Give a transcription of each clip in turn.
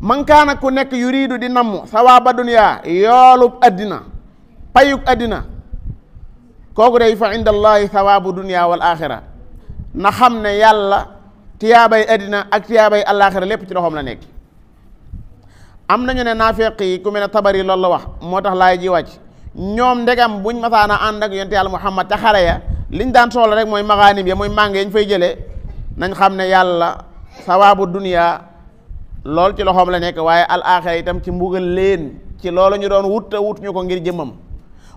man kaana ku nekk yuriidu di namm sawaaba duniyaa yoolub addina payug addina kooku day fa inda allahi sawaabu duniyaa wal axira na xam ne yàlla tiyaabay addina ak tiyaabay alaaxira lépp ci loxoom la nekk. am nañu ne naafeq yi ku mel ne Tabari loolu la wax moo tax laay ji wàcc ñoom ndegam buñ masaana ànd ak yonte yàlla Muhammad ca xare ya liñ daan soxla rek mooy maxaanim ya mooy màng yañ fay jëlee nañ xam ne yàlla sawaabu duniyaa lool ci loxoom la nekk waaye alaaxira itam ci mbugal leen ci loolu ñu doon wut te wut ñu ko ngir jëmmam.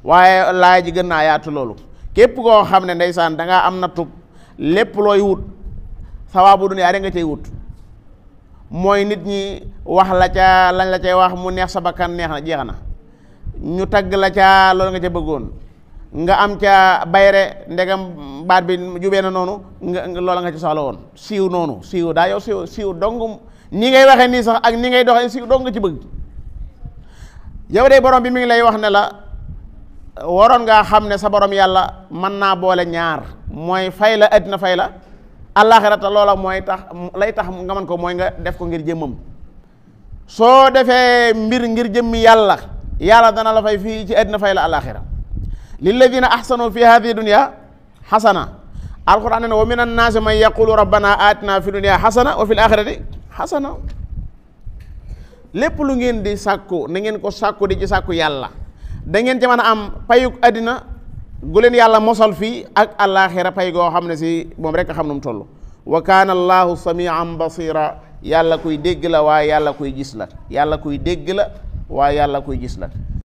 waaye laay ji gën naa yaatu loolu képp koo xam ne ndeysaan dangaa am na tub lépp looy wut sawaabu duniyaa rek nga cay wut mooy nit ñi wax la ca lañ la cay wax mu neex sa bakkan neex na jeex na ñu tagg la ca loolu nga ca bëggoon nga am ca bayre ndegam baat bi jubee na noonu nga loola nga ci soxla woon siiw noonu siiw daa yow siiw dong ni ngay waxee nii sax ak ni ngay doxee siiw dong nga ci bëgg yow de borom bi mi ngi lay wax ne la waroon ngaa xam ne sa borom yàlla mën naa boole ñaar mooy fay la àddina fay la àllaaxirata loola mooy tax lay tax nga mën ko mooy nga def ko ngir jëmmam soo defee mbir ngir jëmmi yàlla yàlla dana la fay fii ci àddina fay la àllaaxira lilladina ahsanu fi hadihi dunya xasana alquran ne wa min annaasi man yaqulu rabbana atina fi dunya xasana wa fil axirati xasana lépp lu ngeen di sàkku na ngeen ko sàkku di ci sàkku yàlla da ngeen ci mën a am payug àddina gu leen yàlla mosal fii ak àllaaxira pay goo xam ne si moom rek a xam nu mu toll wa kaana allahu samian basira yàlla kuy dégg la waaye yàlla kuy gis la yàlla kuy dégg la waaye yàlla kuy gis la